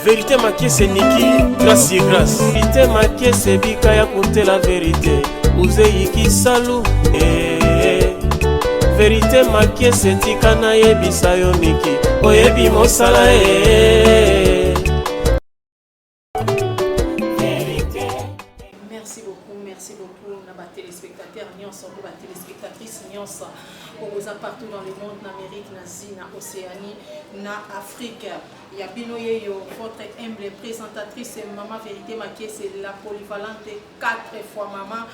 Verite makiese niki grâce ye grâce Verite makiese bika ya kuntela verite uzeyi kisalu eh, eh. Verite makiese tika nayebisa yo miki oyebi mosala eh. Merci beaucoup, merci beaucoup na ba téléspectateurs nyonso mpe ba téléspectatrices nyonso oyo boza partout dans le monde, na Amérique, na Asie, na Océanie, na Afrique. Ya bino yeyo, votre humble présentatrice Maman Vérité Makiese, la polyvalente quatre fois maman,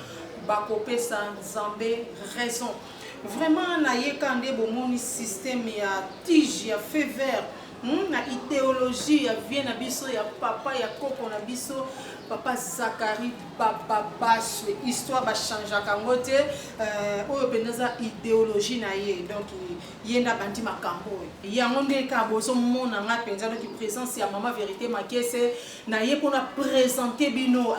bakopesa Nzambe raison. Vraiment nayeka nde bomoni système ya tige ya feu vert na ideologie ya vie na biso ya papa ya koko na biso papa Zacharie Bababaswe, histoire ba changeaka yango te, oyo mpenza eza ideologie na ye, donc ye nde abandi makambo oyo, yango nde kaka bozomona nga mpenza, donc présence ya Mama Verite Makiese na ye mpona présenter bino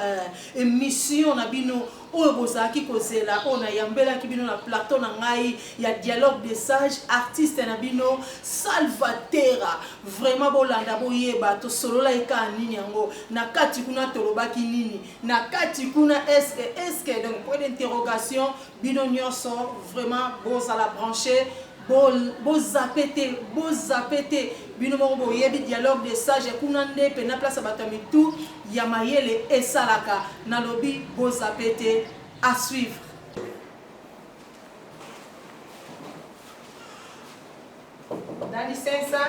émission na bino oyo bozalaki kozela, oyo nayambelaki bino na plateau na ngai ya Dialogue des Sages, artiste na bino Salvatera. Vraiment bolanda boyeba tosololaki kaka nini yango na kati kuna, tolobaki nini na kati kuna, est-ce que donc point d'interrogation. Bino nyonso vraiment bozala branché, bozape te, bozape te, bino moko boyebi Dialogue des Sages kuna nde mpena place ya bato ya mitu ya mayele esalaka. Nalobi bozape te, à suivre. Dá licença.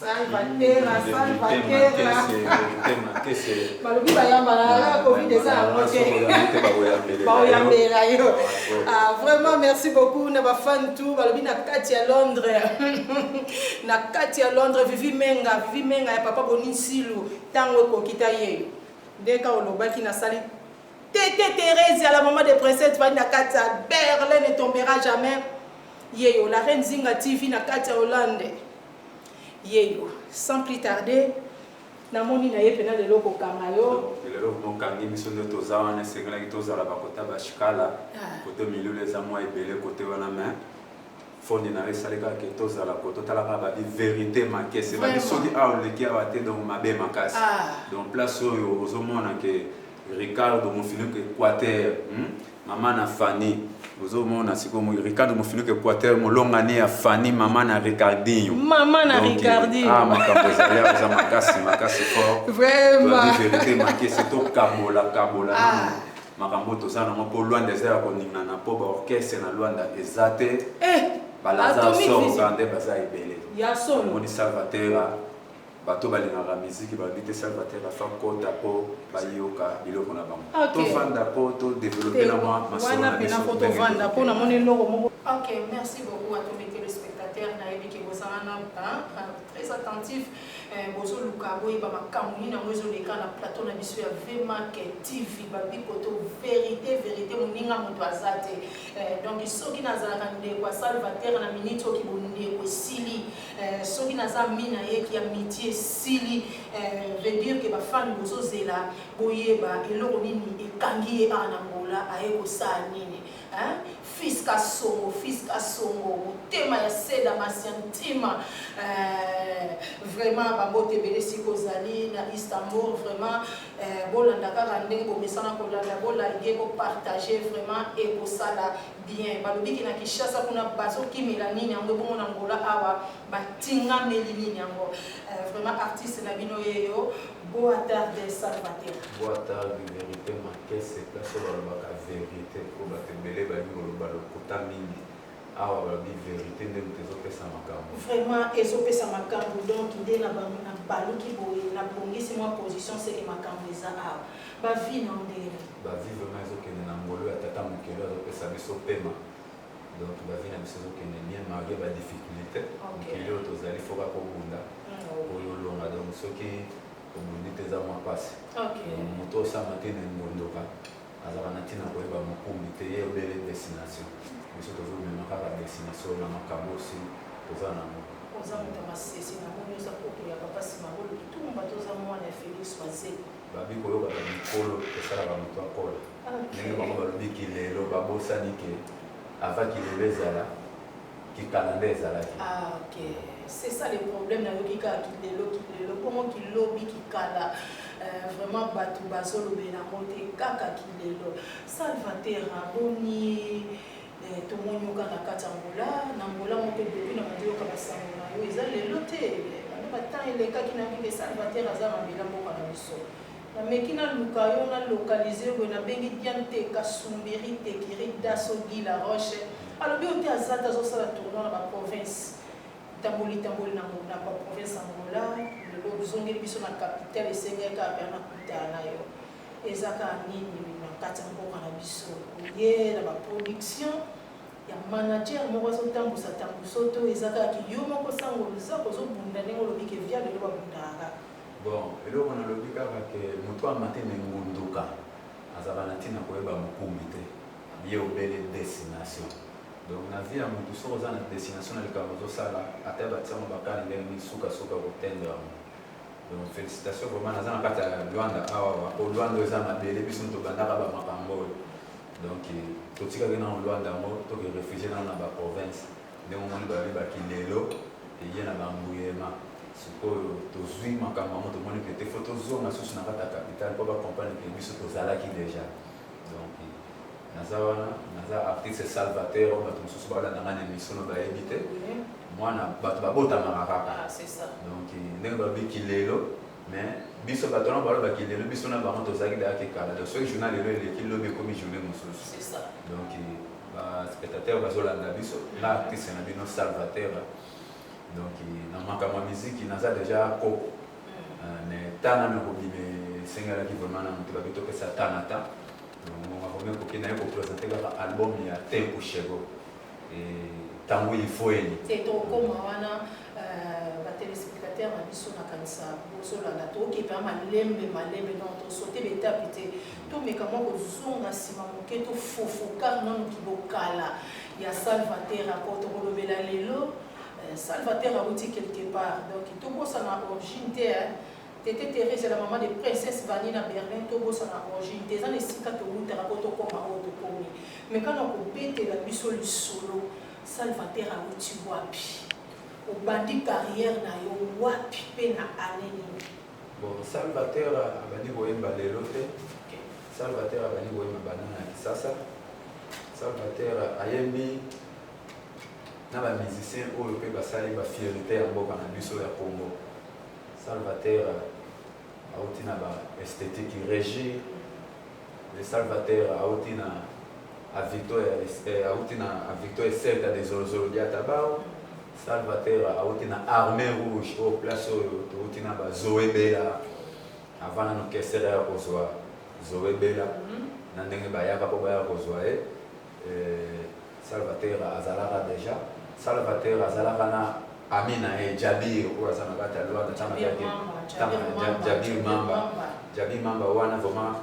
Salvatera, Salvatera. Balobi bayamba na Covid eza yango te. Baoyambela yo. Ah, vraiment merci beaucoup na ba fan tout balobi na kati ya Londres. Na kati ya Londres Vivi Menga, Vivi Menga ya papa Bonisilu tango ekoki ta yeyo. Ndeka olobaki nasali Tete Theresia, la maman de princesse vandi na kati ya Berlin ne tombera jamais. Yeyo, la reine Zinga TV na kati ya Hollande. Yeyo, sans plus tarder, namoni na ye pena lelo kokanga yo. Lelo mokangi biso nde toza wana, esengelaki tozala bakota bashikala kote milulu eza mwa ebele kote wana, mais fondi na yo esali kaka ke tozala ko totala kaka babi Vérité Makese, babi soki awa oleki awa te, donc mabe makasi. Donc place oyo ozomona ke Ricardo Mofinuku Équateur, Mama na Fanny, ozomona sikoyo Ricardo Mofinuku Équateur, molongani ya Fanny, mama na Ricardinho. Mama na Ricardinho. Ah, makambo ezali awa eza makasi makasi fort. Vraiment. Vérité Makese, tokabola kabola nano makambo toza nango mpo Lwanda eza ya koningana, mpo baorchestre na Lwanda eza te. Balaza soroka nde baza ebele. Ya solo. Omoni Salvatera, bato balingaka miziki balobi te Salvatera fa kota mpo bayoka biloko na bango. Tovanda mpo todévelopper na mwa masolo na biso mpo tovanda mpo namoni eloko moko. Ok, merci beaucoup à tous mes téléspectateurs. Nayebi ke bozala na très attentif, bozoluka boyeba makambo nini yango ezoleka na plateau na biso ya Vmak TV. Babi koto vérité vérité, moninga moto aza te. Donc soki nazalaka ndeko ya Salvatera na minute oki bondeko esili, soki naza mi na ye ya miti esili, veut dire ke bafani bozozela boyeba eloko nini ekangi ye awa na Ngola, aye kosala nini. Fils Kasongo, Fils Kasongo, motema ya seda masia ntima, vraiment bambote ebele sika ozali na Istanbul. Vraiment bolanda kaka ndenge bomesana kolanda, bolike, bopartage, vraiment ekosala bien. Balobiki na Kinshasa kuna bazokimela nini yango, ebongo na Ngola awa batingameli nini yango. Vraiment artiste na bino yeyo. Boa tarde, Salvatera. Boa tarde, Vérité Makese, place oyo balobaka vérité, po bato ebele balingi koloba lokuta mingi. Awa balobi vérité nde moto ezopesa makambo. Vraiment ezopesa makambo. Donc nde na baluki boye, nabongisi mwa position seke makambo eza awa. Bavie na ndenge nini? Bavie vraiment ezokende na ngolo ya tata mokelo, azopesa biso pema. Donc bavie na biso ezokende bien malgré badifficulté. Mokili oyo tozali, fo kaka obunda oyo olonga. Donc soki obundi te, eza mwa mpasi. Moto osama te na ngondoka azalaka na ntina koyeba mokumbi te, ye obele destination. Biso tozomema kaka destination na makambo osi toza nango. Oza moto ya masese, namoni oza koko ya papa Simaro Lutumba, toza mwana ya Félix Wazekwa. Babi koyokaka mikolo esalaka moto akola. Ndenge bango balobi kilelo, babosani ke ava kilelo ezala, kikala nde ezalaki. Ah, ok, c'est ça. ça le problème. Nayoki kaka kilelo, kilelo, bongo kilobi, kikala. Vraiment bato bazolobela yango te, kaka kilelo. Salvatera, boni tomoni yoka na kati ya Angola, na Angola moko depuis na bandi yoka basango na yo, eza lelo te, bando batemps elekaki, nayoki ke Salvatera aza mabela mboka na biso. Nameki naluka yo, nalocaliser boye, nabengi Diane te, Kasumbiri Tekiri Daso Guy La Roche, alobi oyo te, aza te, azosala tournoi na baprovince, tamboli tamboli na baprovince Angola. Lelo ozongeli biso na capitale, esengeli kaka mpe nakutana na yo. Eza kaka nini na kati ya mboka na biso? Oye na baproduction ya manager moko azotambusa tambuso, to eza kaka yo moko sango luzako ozobunda, ndenge olobi ke via lelo babundaka kaka? Bon, eloko nalobi kaka ke moto amati na engunduka azalaka na ntina koyeba mokumbi te, ye obele destination. Donc na vie ya motu, soki oza na destination na likambo ozosala, ata batiango bakani ndenge nini, sukasuka kotendre yango. Donc félicitation vraiment. Naza na kati ya Lwanda awa, po Lwanda eza mabele biso tobandaka bamakambo oyo. Donc totikaki nano Lwanda yango, toke réfugié nano na baprovince, ndenge omoni balobi bakilelo eye na bambuyema. Sikoyo tozwi makambo yango, tomoni ke te, faut tozonga susu na kati ya capitale mpo bacomprendre ke biso tozalaki déjà. Donc naza wana, naza artiste Salvateur oyo bato mosusu baolanda nga na émission no bayebi te. Mwana bato babotamaka kaka. Donc ndenge balobi kilelo, mais biso bato wana balobaki lelo, biso na bango tozalaki dayaki kala. Donc soki journal lelo eleki, lobi ekomi journée mosusu. Donc baspectateur bazolanda biso, nga artiste na bino Salvateur. Donc na makambo ya miziki naza déjà koko, mais ta nano ekobima, esengelaki vraiment na moto babi topesa ta na ta. Donc ngonga vraiment ekoki, naye koprésenter kaka album ya Tempo Chego, ntango ifoeni. Te, tokokoma wana. Batéléspectateur na biso, nakanisa bozolanda, tokepa malembe malembe, donc tosote baétape te, tomeka mwa kozonga nsima moke, tofofoka nanu kibokala ya Salvatera po tokolobela lelo. Salvatera auti quelque part, donc tobosana origine te. Tete Thérèse, la maman de princesse Vani na Berlin, tobosana origine te, eza na esika towutaka po tokóma oyo tokomi. Mais kana kobetela biso lisolo, Salvater auti wapi, obandi carrière na yo wapi mpe na année nini? Bon, Salvater abandi koyemba lelo te. Salvater abandi koyemba banda na Kisasa. Salvater ayembi na bamusicien oyo mpe basali bafierté ya mboka na biso ya Congo. Salvater auti na baesthétique régie le Salvater auti na auti na Victoire Celta de Zolozolo Diatabao. Salvater auti na Armée Rouge, oyo place oyo touti na bazoebela avant nano kesere ya kozwa zoebela na ndenge bayaka mpo baya kozwa ye. Salvater azalaka déjà, Salvater azalaka na ami na ye Jabir oyo aza na kati ya Lwanda. Jabir Mamba, Jabir Mamba wana vraiment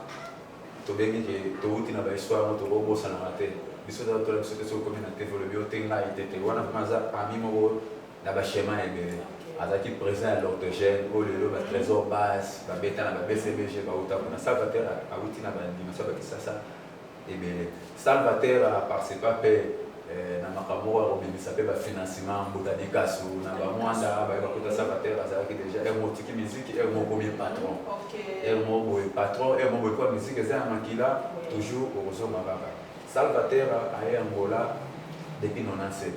tobengi ke touti na bahistoire yango, tokobosanaka te. Biso tola biso te, soki okomi na TV, olobi ote ngai te te. Wana vraiment aza ami moko na baschéma ebele. Azalaki président ya l'Ortogène oyo lelo batrésor base babeta na babcbg, bauta kuna. Salvater awuti na bandima so bakisasa ebele. Salvater aparticipa mpe na makambo moko ya kobimisa mpe bafinancement mbuta likasu na bamwanda baye bakota. Salvater azalaki déjà ere moko otiki musique, ere moko okomi patron, ere moko boye patron, ere moko boye kwa musique eza ya makila, toujours okozonga kaka. Salvater aye Angola depuis 97.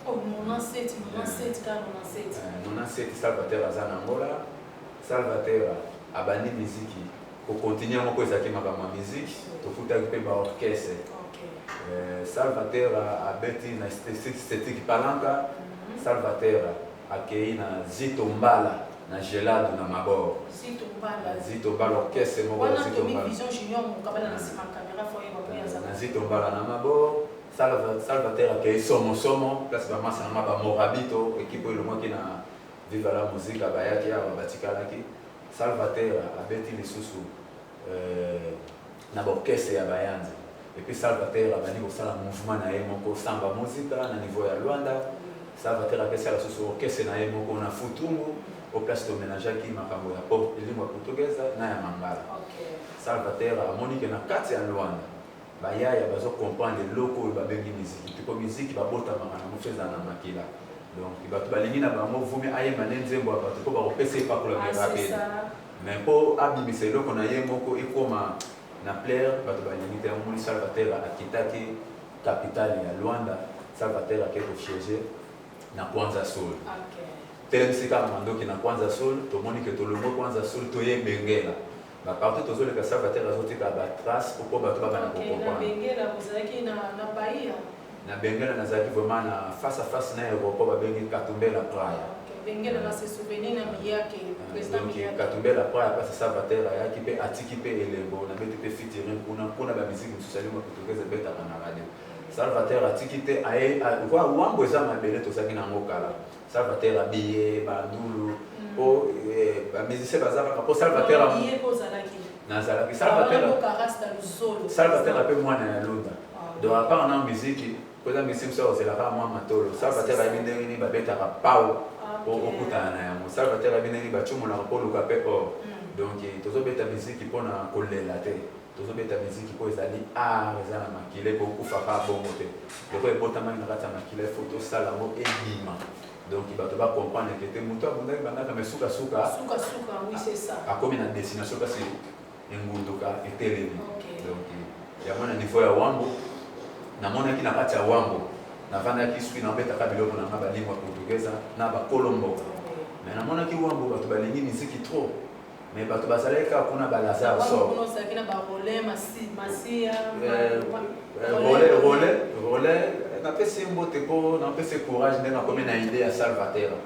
Oh, 97, 97, ka 97. 97, Salvater aza na Angola. Salvater abandi miziki, kocontinuer yango mpo ezalaki makambo ya miziki, tofutaki mpe baorchestre. Salvater abeti na Esthétique Palanka. Salvater akei na Zito Mbala na Gelado na Mabor. Zito Mbala. Zito Mbala, orchestre moko ya Wana Zito Tomi Mbala. Vision Junior Mokabala na nsima caméra, fo oyeba mpo yazala. Na Zito Mbala na Mabor. Salvater akei Somosomo, place bamasa nanga bamorabito, équipe oyo elongwaki na Viva la Musica, bayaki awa, batikalaki. Salvater abeti lisusu na baorchestre ya bayanzi. Et puis Salvater abandi kosala mouvement na ye moko, Samba Musica, na niveau ya Lwanda. Salvater apesaka lisusu orchestre na ye moko na Futungu, o place tomélangeaki makambo ya lingua portugaise na ya mangala. Salvater amoni ke na kati ya Lwanda bayaya bazocomprendre eloko oyo babengi miziki, tipo miziki babotamaka nango, so ezala na makila. Donc bato balingi na bango vumi ayemba nde nzembo ya bato mpo bakopesa epakola Ah, c'est mirabeli, ça. mais mpo abimisa eloko na ye moko ekóma na plaire, bato balingi te. Omoni, Salvaterra akitaki capitale ya Luanda, Salvaterra ake kosiéger na Kwanza Sul. Telemisi kaka mandoki na Kwanza Sul. Tomoni ke tolongwe Kwanza Sul, toye Bengela. Bapartout tozoleka, Salvaterra azotika batrace mpo bato babanda Ok, na kocomprendre. Bengela ozalaki na Bahia? Na Bengela nazalaki vraiment na face à face na aéroport babengi Katumbela Praia. Ok, Bengela na se souvenir na Miyake, président Donc Miyake. Katumbela Praia, place Salvaterra ayaki mpe atiki mpe elembo. Nabeti mpe featuring kuna mpona bamusique mosusu ya lingua portugaise ebetaka na radio. Salvaterra atiki te aye kwa Wambo eza mabele tozalaki nango kala. Salvaterra abiye bandulu mpo bamusicien baza kaka mpo Salvaterra. Ye mpo ozalaki? Nazalaki Salvaterra. Mboka Rasta Luzolo. Salvaterra mpe mwana ya Lunda. Ah. Donc à part na musique, koza musique mosusu akozelaka mwa matolo. Salvaterra ayebi ndenge nini babetaka pau po okutana na yango. Salvaterra ayebi ndenge nini bacumolaka mpo oluka mpe or. Donc tozobeta musique mpona kolela te, tozobeta musique mpo ezali art, eza na makila, ekokufaka bongo te. Loko ebotamaki na kati ya makila, ifo tosala yango ebima. Donc bato bacomprendre ke te moto abundaki bandaka, mais sukasuka Suka suka, oui, c'est ça. Akomi na destination kasi engunduka etelemi. Donc yango na niveau ya Wambo, namonaki na kati ya Wambo, navandaki soki nabetaka biloko na nga balingwa portugaise na bakolo mboka, mais namonaki Wambo bato balingi miziki trop, mais bato bazalaki kaka kuna balazare sor. Kuna ozalaki na barolin Masia? Role napesi ye mbote mpo napesi courage ndenge akomi na idée ya Salvaterra.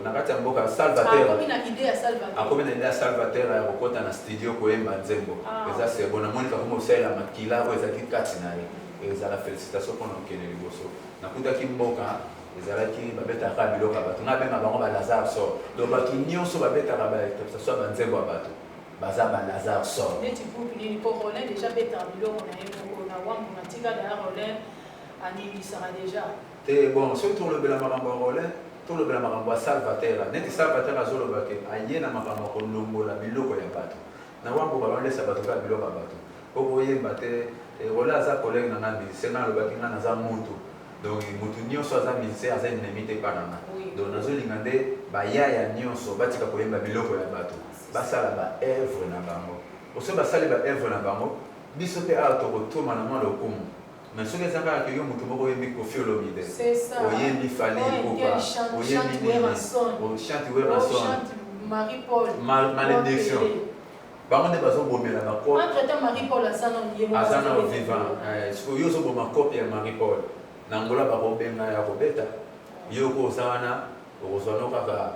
Na kati ya mboka Salvaterra Akomi na idée ya Salvaterra. Akomi na idée ya Salvaterra ya kokɔta na studio koyemba nzembo. Eza sebo, namoni kakomi kosalela makila oyo ezalaki kati na ye. Ezala félicitation mpona kokende liboso. Nakutaki mboka ezalaki babetaka biloko ya bato, nga abenga bango balazare sor. Donc bato nyonso babetaka bainterprétation ya banzembo ya bato baza balazare sor. Neti groupe nini? Mpo Rolin déjà betaka biloko na ye moko na Wambo, na tika daya Rolin animisaka déjà. Te, bon, soki tolobela makambo ya Rolin, tolobela makambo ya Salvaterra. Neti Salvaterra azoloba ke aye na makambo ya kolongola biloko ya bato na Wambo, balolesa bato kaka biloko ya bato po koyemba te. Rolin aza collègue na nga musicien. Nga alobaki nga naza mutu, donc mutu nyonso aza musicien aza ennemi te mpa na nga. Donc nazolinga nde bayaya nyonso batika koyemba biloko ya bato, basala baœuvre na bango. Oso basali baœuvre na bango, biso mpe awa tokotoma na mwa lokumu. Mais soki eza kaka ke yo motu moko oyembi Koffi Olomide, C'est ça. oyembi Fally Ipupa, oyembi chante nini, Werrason. Chante Werrason, Marie Paul. Malédiction, bango nde bazobomela bacope. Entre temps Marie Paul aza nanu ye moko. Aza na azobeta vivant. biloko. Sikoyo yo ozoboma cope ya Marie Paul na Ngola, bakobenga ya kobeta yo ko oza wana, okozwa no kaka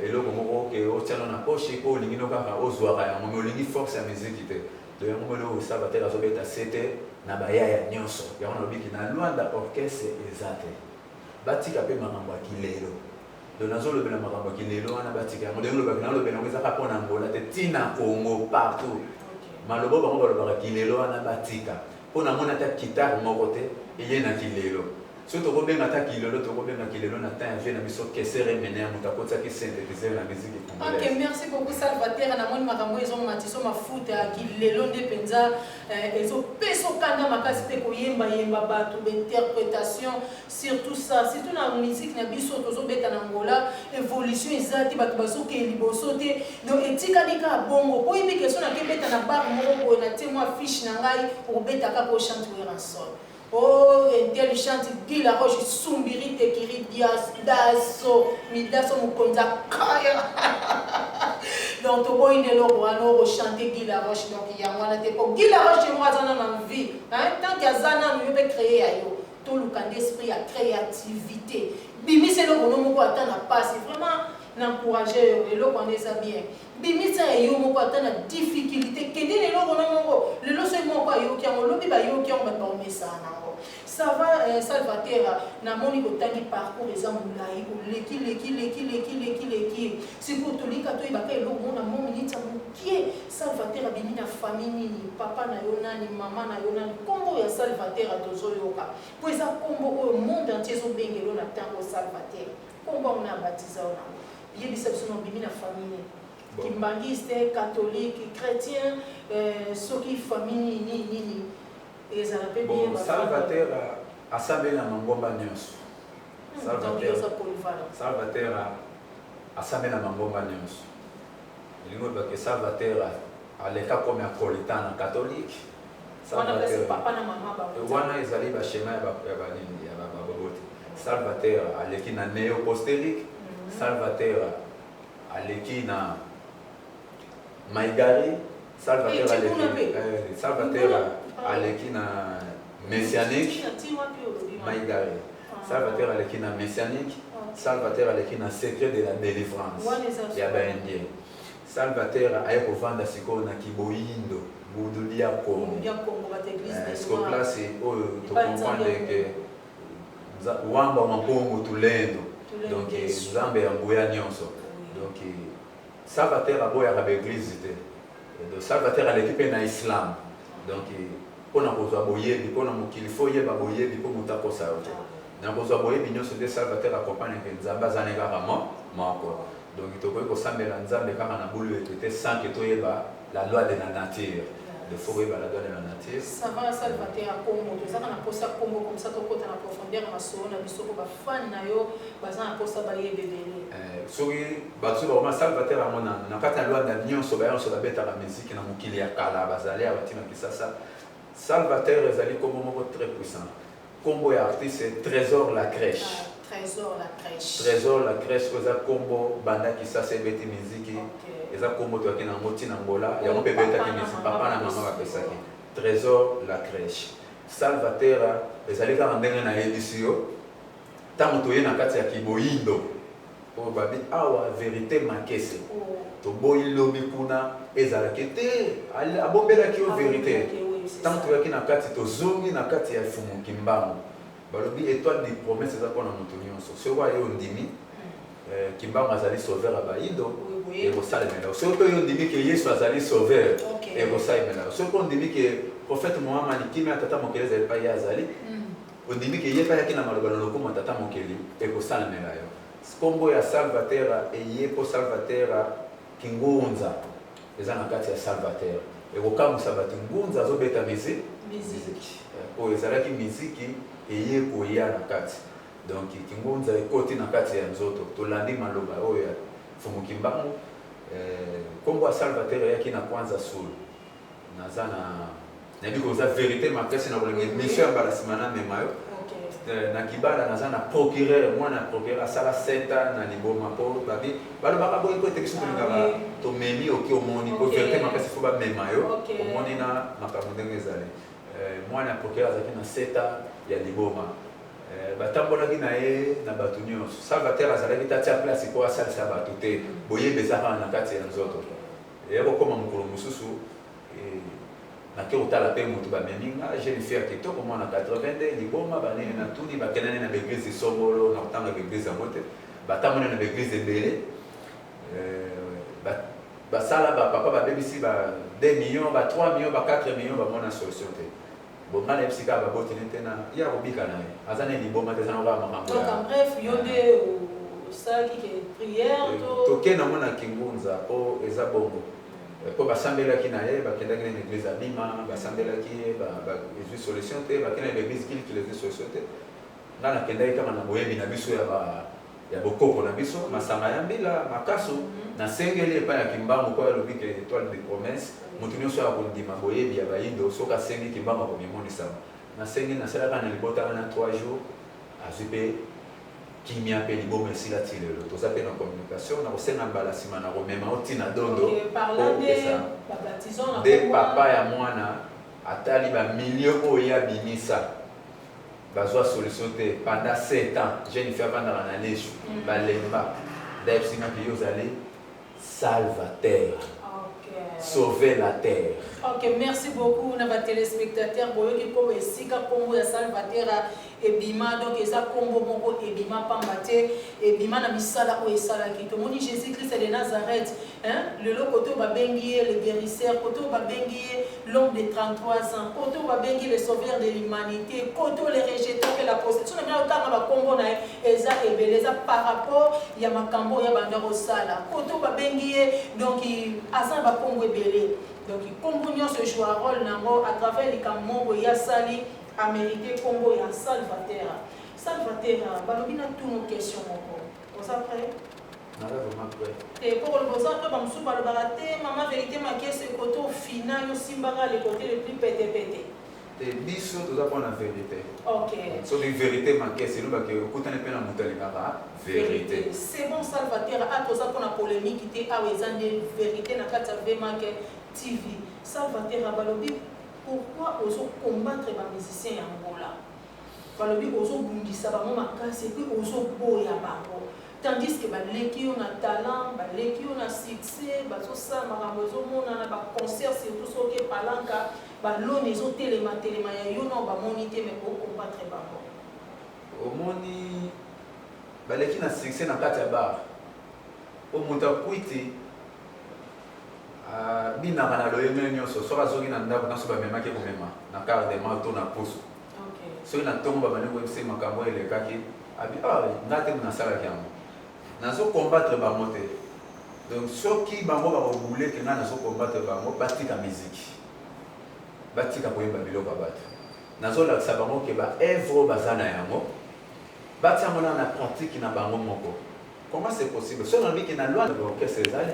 eloko moko ke otia no na poche mpo olingi no kaka ozwaka yango, mais olingi force ya musique te. Donc yango moni oyo Salvaterra azobeta sete na bayaya nyonso. Yango nalobiki na Luanda orchestre eza te, batika mpe makambo ya kilelo. Donc nazolobela makambo ya kilelo wana, batika yango. Ndenge olobaki, nalobela yango, ezaka mpo na Ngola te, ntina Congo partout. Maloba bango balobaka kilelo wana, batika, mpo namoni ata guitare moko te eye na kilelo. Soki tokobenga ata kilelo, tokobenga kilelo na temps ya vie na biso Kesere Mene ya moto akotiaki synthétiseur na musique congolaise. Merci beaucoup Salvaterra. Namoni makambo ezomatiso mafuta ya kilelo nde mpenza ezopesa okanda makasi mpe koyembayemba bato bainterprétation, surtout ça, surtout na musique na biso tozobeta na Ngola. Évolution eza te, bato bazokende liboso te, donc etikali kaka bongo. Po oyebi question, nakebeta na bar moko boye, natie mwa fiche na ngai, okobeta kaka ochante Werrason, oh intelligente Guy Laroche, Sumbiri Tekiri Dias Daso Midaso mokonzi akaya. Donc toboyi nde eloko wana okochante Guy Laroche. Donc yango wana te, po Guy Laroche moko aza nano na vie. Tant que aza nanu, yo mpe créé ya yo. Toluka nde esprit ya créativité, bimisa eloko no moko ata na pasi. Vraiment na encourage yo, eloko wana eza bien. Bimisa ya yo moko ata na difficulté, kende na eloko no moko. Lelo soki moko ayoki yango, lobi bayoki yango, bato baomesana nango. Ça va, Salvaterra, namoni kotangi parcours eza molai, oleki leki leki leki leki leki. Sikoyo tolika toyebaka eloko moko na mwa miniti ya mokie. Salvaterra abimi na famille nini? Papa na yo nani? Mama na yo nani? Nkombo ya Salvaterra tozoyoka mpo eza nkombo oyo monde entier ezobengelo na ntango Salvaterra, nkombo yango na abatiza yo nango. Yebisa biso na obimi na famille nini? Kimbangiste, catholique, chrétien, soki famille nini nini ezala mpe bien. Bon, Salvaterra asambeli na mangomba nyonso. Salvateur asambela mangomba nyonso. Elingi oloba ke Salvateur aleka comme akolita na catholique. Wana ezali baschema ya banini ya baboti. Salvateur aleki na néo-apostolique, Salvateur aleki na Maigari, Salvateur aleki, Salvateur aleki na messianique Maigari, Salvateur aleki na messianique, Salvateur aleki na secret de la délivrance ya baindien. Salvateur aye kovanda sikoyo na Kiboyindo, Bundu dia Kongo. Siko place oyo tocomprendre ke wamba wa mpongo tulendo, donc Nzambe ya nguya nyonso. Donc Salvateur aboyaka baeglise te. Donc Salvateur aleki mpe na islam. Donc mpona kozwa boyebi, mpona mokili fo oyeba boyebi mpo moto akosa yo te. Na kozwa boyebi nyonso nde Salvateur acomprendre ke Nzambe aza ne kaka moko. Donc tokoki kosambela Nzambe kaka na bulu ete te sans ke toyeba la loi de la nature. Il faut koyeba la loi de la nature. Ça va, Salvateur ya Congo, tozaka na posa Congo comme ça tokota na profondeur ya masolo na biso, po bafan na yo baza na posa bayeba ebele. Soki bato bakoma Salvateur yango na kati ya Lwanda nyonso, bayonso babetaka miziki na mokili ya kala, bazali awa ntina Kisasa. Salvateur ezali kombo moko très puissant. Kombo ya artiste, Trésor la Crèche. Ah, Trésor la Crèche. Trésor la Crèche oyo eza kombo banda Kisasa ebeti miziki. Eza kombo toyaki nango ntina Ngola, yango mpe ebetaki miziki, papa na mama bapesaki Trésor la Crèche. Salvateur ezali kaka ndenge nayebisi yo, ntango toye na kati ya Kiboyindo oyo babi awa vérité makese, toboyi lobi kuna ezalaki te abombelaki yo vérité. Ntango toyaki na kati, tozongi na kati ya Fumu Kimbangu, balobi étoile de promesse eza mpona moto nyonso. Soki aye ondimi Kimbangu azali sauveur ya bayindo, ekosalemela yo. Soki mpe oyo ondimi ke Yesu azali sauveur, ekosalemela yo. Soki ondimi ke prophète Mohamad, kimia ya tata mokeli ezali epai ye azali, ondimi ke ye mpe ayaki na maloba na lokumu ya tata mokeli, ekosalemela yo. Nkombo ya Salvateur eye mpo Salvateur kingunza eza na kati ya Salvateur. Ekokamwisa bato, ngunza azobeta miziki oyo ezalaki miziki eye koya na kati. Donc kingunza ekoti na kati ya nzoto. Tolandi maloba oyo ya Fumu Kimbangu. Nkombo ya Salvateur eyaki na Kwanza Sul. Naza na nayebi koza vérité makasi na kolinga émission ya mbala nsima namema yo na Kibala. Naza na procureur, mwana ya procureur asala 7 ans na liboma, mpo babi balobaka boye po ete biso tolingaka tomemi oki omoni po vérité makasi fo bamema yo omoni na makambo ndenge ezali. Mwana ya procureur azalaki na 7 ans ya liboma, batambolaki na ye na bato nyonso. Salvateur azalaki tatia place mpo asalisa bato te, boyebi eza kaka na kati ya nzoto. Eya kokóma mokolo mosusu, nake kotala mpe moto bamemi nga, jeune fille ya kitoko, mwana 82, liboma banini. Natuni, bakendani na baeglise songolo, na kotanga baeglise yango te, batamboli na baeglise ebele, basala bapapa babebisi ba 2 millions, ba 3 millions, ba 4 millions, bamona solution te. Bon, ngai nayebisi kaka baboteli te na ye akobika na ye, aza na liboma te, eza na kaka makambo. Donc en bref, yo nde osalaki ke prière to? Tokende yango na kingunza mpo eza bongo, mpo basambelaki na ye, bakendaki na église Abima, basambelaki ye, ezwi solution te, bakendaki na église Kilikili, ezwi solution te. Ngai nakendaki kaka na boyebi na biso ya bokoko na biso, masanga ya mbila makasu, nasengeli epai ya Kimbangu, mpo alobi ke étoile de promesse, moto nyonso ya kondima boyebi ya bayindo, soki asengi Kimbangu akomimonisama. Nasengi, nasalaka na libota wana 3 jours, azwi mpe kimia mpe liboma esila. Ti lelo toza mpe na communication. Na kosenga mbala nsima na komema o ntina dondo nde papa ya mwana atali bamilio oyo ye abimisa, bazwa solution te pendant 7 ans. Jeune fille avandaka na lesu, balemba ndayebisingaki yo ozali salvateur, sauver la terre. Ok, merci beaucoup na batéléspectateur. Boyoki nkombo, esika nkombo ya Salvateur ebima. Donc eza nkombo moko ebima pamba te, ebima na misala oyo esalaki. Tomoni Jésus Christ de Nazareth, hein? Lelo kote oyo babengi ye le guérisseur, kote oyo babengi ye l'homme de 33 ans, kote oyo babengi le sauveur de l'humanité, kote oyo le rejeton mpe la possession na mina, otanga bakombo na ye eza ebele, eza par rapport ya makambo oyo abanda kosala. Kote oyo babengi ye, donc aza na bakombo ebele. Donc nkombo nyonso ejoua rôle nango à travers likambo moko ye asali, amérité nkombo ya Salvateur. Salvatera, balobi na tuno question moko. Oza prêt? Naza vraiment prêt. Te, po koloba oza prêt, bamosusu balobaka te, mama Verite Makiese, kote ofina yo simbaka le côté le plus pete-pete. Te, biso toza mpona vérité. Ok. Soki Vérité Makiese elobaki, okutani mpe na moto alingaka vérité. C'est bon, Salvatera, a toza mpona polémique te, awa eza nde vérité na kati ya VMAK TV. Salvatera, balobi pourquoi ozo combattre bamusicien ya Angola? Balobi ozobundisa bango makasi et puis ozoboya bango, tandis que baleki yo na talent, baleki yo na succès, bazosala makambo ezomonana, baconcert surtout soki epalanka baloni ezotelema telema ya yo nao bamoni te, mais ocombattre bango. Omoni, baleki na succès na kati ya bar po moto akwiti abinaka na loyenge nyonso. Soki azongi na ndako, nyonso bamemaki komema na quart de mal to na pusu. Soki na ntongo babandi koyebisa ye makambo oyo elekaki, abi ah, nga te nasalaki yango, nazocombattre bango te. Donc soki bango bakobule ke ngai nazocombattre bango, batika miziki, batika koyemba biloko ya bato. Nazolakisa bango ke baœuvre oyo baza na yango, batia yango na pratique na bango moko. Comment c'est possible? So nalobi ke na loi baorchestre ezali,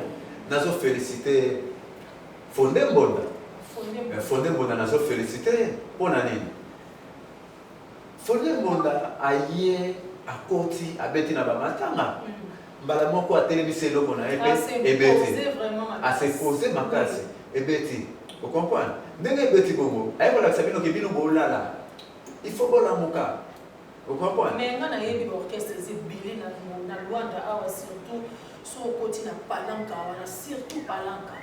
nazofélicité Fonde Mbonda. Fonde Mbonda, nazofélicité. Mpo na nini? Fonde Mbonda aye, akoti, abeti na bamatanga, mbala moko atelemisi eloko na ye mpe ebeti, asepose makasi, ebeti. Ocomprendre ndenge ebeti bongo, aye kolakisa bino ke bino bolala, il faut bolamuka. Ocomprendre? Mais nga nayebi baorchestre eza ebele na Lwanda awa, surtout so okoti na Palanka wana, surtout Palanka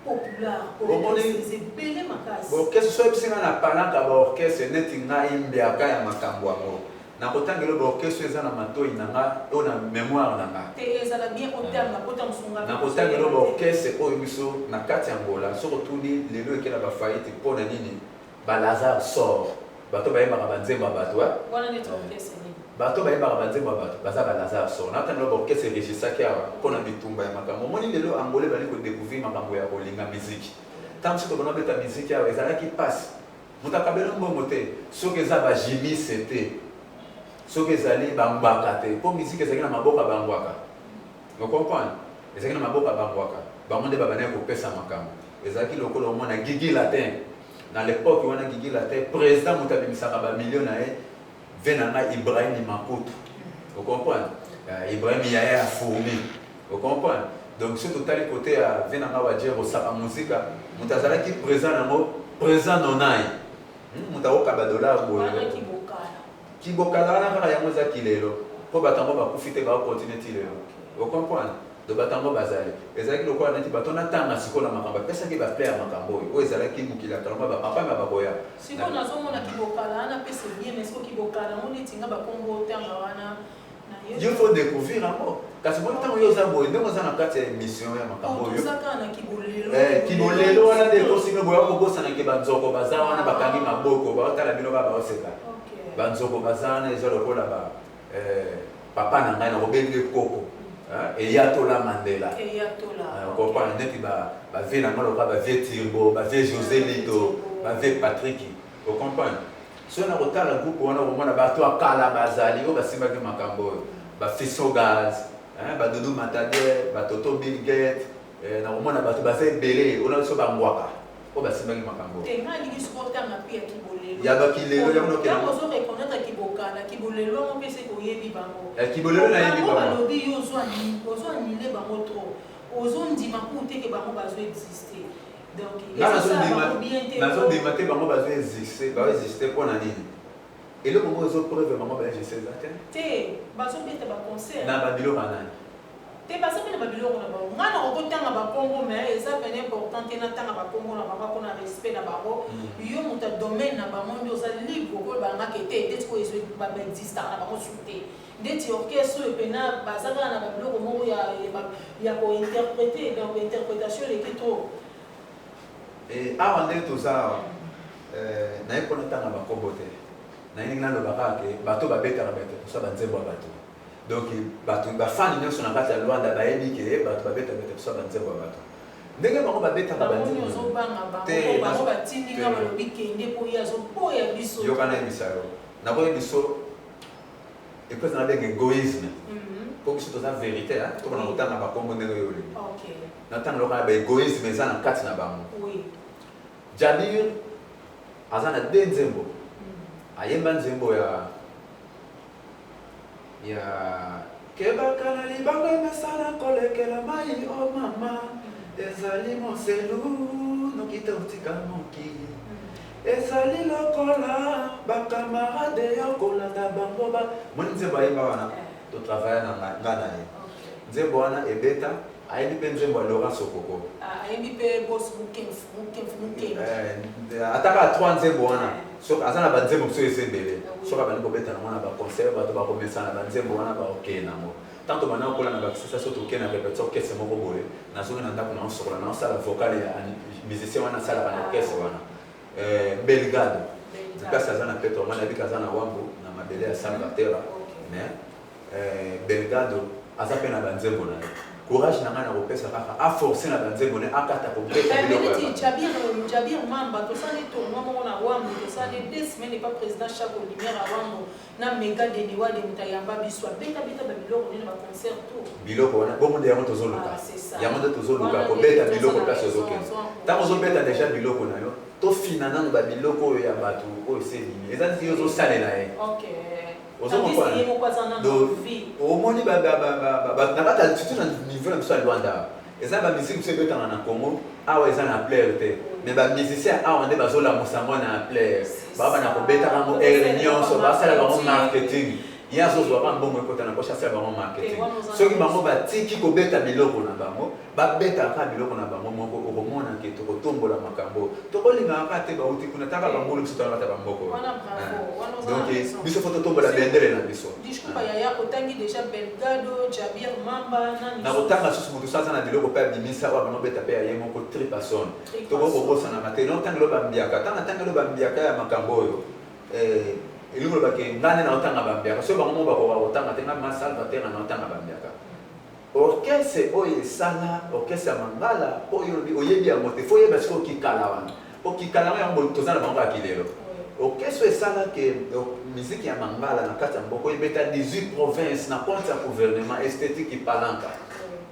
Popular, orchestre eza ebele makasi. Baorchestre, so oyebisi nga na Palanka baorchestre neti ngai mbiaka ya makambo yango, nakotangela baorchestre eza na matoi na nga, oyo na mémoire na nga. Te, ezala bien otanga pota mosunga. Nakotangela baorchestre oyo biso na kati ya Ngola. Soki otuni lelo ekela bafaillite mpo na nini, balazar sort, bato bayembaka banzembo ya bato. Wana neti orchestre nini? Bato bayembaka banzembo ya bato baza balazar sort. Natangela baorchestre eregisaki awa mpona bitumba ya makambo. Omoni, lelo Angolais bali kodécouvrir makambo ya kolinga miziki. Ntango mosusu tobanda kobeta miziki awa, ezalaki mpasi, moto akabela mbongo te, soki eza bajimise te, soki ezali bangwaka te, mpo miziki ezalaki na maboko ya bangwaka. Ocomprendre? Ezalaki na maboko ya bangwaka, bango nde babandaki kopesa makambo. Ezalaki lokola omona Gigi Latin na l'époque wana. Gigi Latin président, moto abimisaka bamilio na ye, ve na ngai Ibrahim Makutu. Ocomprendre? Ibrahim yaya ya fourmi. Ocomprendre? Donc soki totali kote ya ve na ngai Wajer Osaka Muzika, moto azalaki présent nango, présent nonai, moto akoka badollar boye. Kibokala wana kaka yango eza kilelo, mpo bato yango bakufi te, bakocontinue ti lelo. Ocomprendre? Donc bato yango bazali, ezalaki lokola neti bato natanga sikoyo na makambo apesaki baple ya makambo oyo oyo ezalaki mokili ya kalomba, bapapa ma bakoya. Sikoyo nazomona kibokala wana mpe c'est bien, mais sikoyo kibokala yango neti nga bakombo otanga wana. Yo faut découvrir yango. Kasi moni, ntango yo oza boye, ndenge oza na kati ya émission ya makambo oyo, kibolelo wana nde ekosino boya kobosanake. Banzoko baza wana, bakangi maboko, baotala bino, ba baoseka. Banzoko baza wana, eza lokola ba papa na ngai nakobengi koko Eyatola Mandela. Comprendre? Neti bavie na ngai lokola bavie Tirbo, bavie José Lito, bavie Patrik. Ocomprendre? Soki na kotala groupe wana, okomona bato ya kala bazali oyo basimbaki makambo oyo, bafiso gaz, badudu matadier, batoto Bill Gate. Nakomona bato baza ebele oyo na biso bangwaka oyo basimbaki makambo oyo. Ya bakilelo yango. Kibolelo nayebi. Balobi yo ozwa bango trop, ozondima ku te ke bango bazo existe. Donc nazondima te bango bazo existe, baoexiste mpo na nini? Eloko moko ezopreuve bango baexiste eza te. Te, bazobeta baconcert. Na babiloko ya nani? Te, baza mpe na babiloko na bango. Ngai nakokotanga bakombo, mais eza pene important te natanga bakombo na bango mpona respect na bango. Yo moto ya domaine na bango nde oza libre okoyebangaka ete ndeti oyo baexistaka na bango su te, ndeti orchestre oyo pena baza kaka na babiloko moko ya kointerpréter, donc interprétation eleki trop. Awa ndenge toza awa, naye mpona ntanga bakombo te. Nayebi naloba kaka ke bato babetaka bato banzembo ya bato. Donc bato bafani nyonso na kati ya Lwanda bayebi ke bato babeta beta biso banzembo ya bato, ndenge bango babetaka. Bango batindinga, balobi kende mpo ye azoboya biso. Yoka, nayebisa yo, nakoyebi biso. Epuis nabenga égoïsme, mpo biso toza vérité, tokona kotanga bakombo ndenge oyo olingi. Natanga lokola baégoïsme eza na kati na bango. Jabir aza na de nzembo, ayemba nzembo ya kebaka na libanga, emesana kolekela mai. O mama, ezali moselu noki te otika mokili, ezali lokola bacamarade yo kolanda bango. Ba moni nzembo ayemba wana, totravaille na nga na ye. Nzembo wana ebeta. Ayembi mpe nzembo ya Laurent Sokoko. Ayembi mpe Bos. Ataka trois nzembo wana. Soki aza na banzembo mosusu eza ebele, soki abandi kobeta nango na baconcert, bato bakomesana na banzembo wana, baokee nango. Tant tobanda kokola na bakisasa, so tokee na répétition orchestre moko boye, nazongi na ndako, naosokola, naosala vocal ya musicien wana asalaka na orchestre wana, Belgado. Place aza na peto wana, nayebiki aza na Wambo na mabele ya Salvatera. Mais Belgado aza mpe na banzembo na ye. Courage na ngai na kopesa kaka, aforce na banzembo ne, akata kobeta biloko. Jabir Mamba, tosali tournoi moko na Wambo, tosali 2 semaines epa président Chako Lumière ya Wambo na Mega Deniwade. Moto ayamba biso, abetabeta babiloko nene, baconcert tout. Biloko wana bongo nde yango tozoluka. Yango nde tozoluka, kobeta biloko. Place ozokende, ntango ozobeta déjà biloko na yo, tofina nano babiloko oyo ya bato oyo ese ebimi, eza neti yo ozosalela ye. Omoni, na kati, surtout na niveau na biso ya Lwanda, eza bamusike biso ebetaka na Congo awa, eza na plaire te, mais bamusicien awa nde bazolamusa yango na plaire. Baa na kobetaka yango heure nyonso, basala bango marketing. Ye azozwaka mbongo ekota na poche, asala bango marketing. Soki bango batiki kobeta biloko na bango, babetaka biloko na bango moko, okomona ke tokotombola makambo. Tokolingaka kaka te bauti kuna taka bangulu, biso tolakata bamboko. Donc biso faut totombola bendele na biso. Na kotanga susu, moto so aza na biloko mpe abimisa oyo abanobeta mpe ya ye moko, tripason, tokoki kobosanaka te. No ntangelo bambiaka, ntango natangelo bambiaka ya makambo oyo, elingi olobake ngai nde naotanga bambiaka. Soki bango moko bakoka kotanga te, ngai Masalva te, nga naotanga bambiaka. Orchestre oyo esala orchestre ya mangala oyo olobi oyebi yango te, faut oyeba sikoyo kikala wana, po kikala yango, yango toza na bango kaka kilelo. Orchestre oyo esala ke musique ya mangala na kati ya mboka oyo ebeta 18 province na compte ya gouvernement, Esthétique Palanka,